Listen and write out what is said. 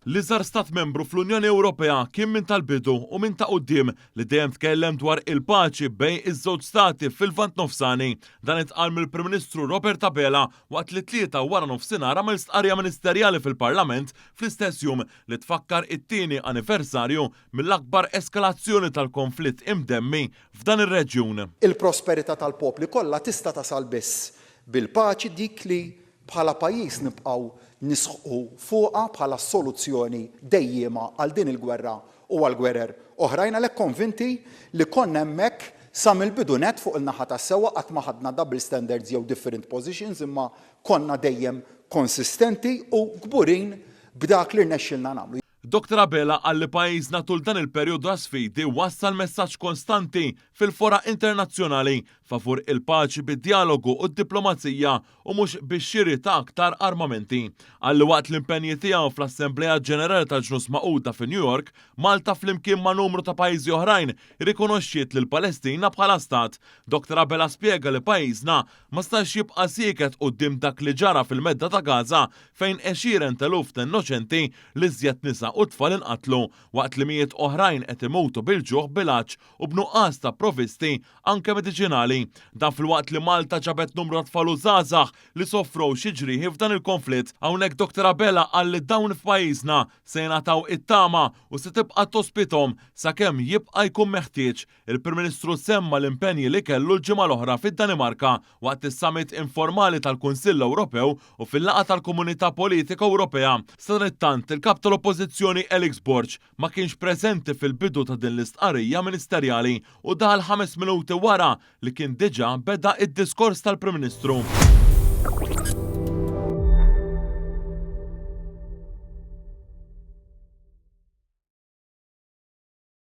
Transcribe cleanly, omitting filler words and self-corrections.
L-iżgħar stat membru fl-Unjoni Ewropea kien minn tal-bidu u minn ta' quddiem li dejjem tkellem dwar il-paċi bejn iż-żewġ stati fil-Lvant Nofsani. Dan intqal mill-Prim Ministru Robert Abela waqt li t-Tlieta waranofsinhar għamel stqarrija ministerjali fil-Parlament fl-istess jum li tfakkar it-tieni anniversarju mill-akbar eskalazzjoni tal-konflitt imdemmi f'dan ir-reġjun. Il-prosperità tal-popli kollha tista' tasal biss bil-paċi, dik li Bħala pajjiż nibqgħu nisħqu fuqha bħala s-soluzzjoni dejjiema għal din il-gwerra u għal gwerer oħrajn. Għalhekk konvinti li konna hemmhekk sa mill-bidu nett fuq in-naħa tas-sewwa, qatt ma ħadna double standards jew different positions imma konna dejjem konsistenti u kburin b'dak li rnexxielna nagħmlu. Dottor Abela qal li pajjiżna tul dan il-perjodu ta' sfidi wassal messaġġ konstanti fil-fora internazzjonali favur il-paċi bid-djalogu u d-diplomazija u mhux bix-xiri ta' aktar armamenti. Qal li waqt l-impenji tiegħu fl-Assemblea Ġenerali tal-Ġnus Magħquda fi New York, Malta flimkien ma' numru ta' pajjiżi oħrajn irrikonoxxiet lill-Palestina bħala stat. Dottor Abela spjega li pajjiżna ma stax jibqa' sieket quddiem dak li ġara fil-Medda ta' Gaza fejn għexieren t'eluf ta' innoċenti l-iżjed nisa u tfal inqatlu, waqt li mijiet oħrajn qed imutu bil-ġuħ, bil-għatx u b'nuqqas ta' provvisti anke mediċinali. Dan filwaqt li Malta ġabet numru ta' tfal u żgħażagħ li sofrow xi ġrieħi f'dan il-konflitt. Hawnhekk Dottor Abela qal li dawn f'pajjiżna se jingħataw it-tama u se tibqa' tospithom sakemm jibqa' jkun meħtieġ. Il-Prim Ministru semma l-impenji li kellu l-ġimgħa l-oħra fid-Danimarka waqt is-summit informali tal-Kunsill Ewropew u fil-laqgħa tal-Komunità Politika Ewropea. Sadanittant, il-Kap tal-Oppożizzjoni Alex Borg ma kienx preżenti fil-bidu ta' din l-istqarrija ministerjali u daħal ħames minuti wara li kien diġà beda d-diskors tal-Prim Ministru.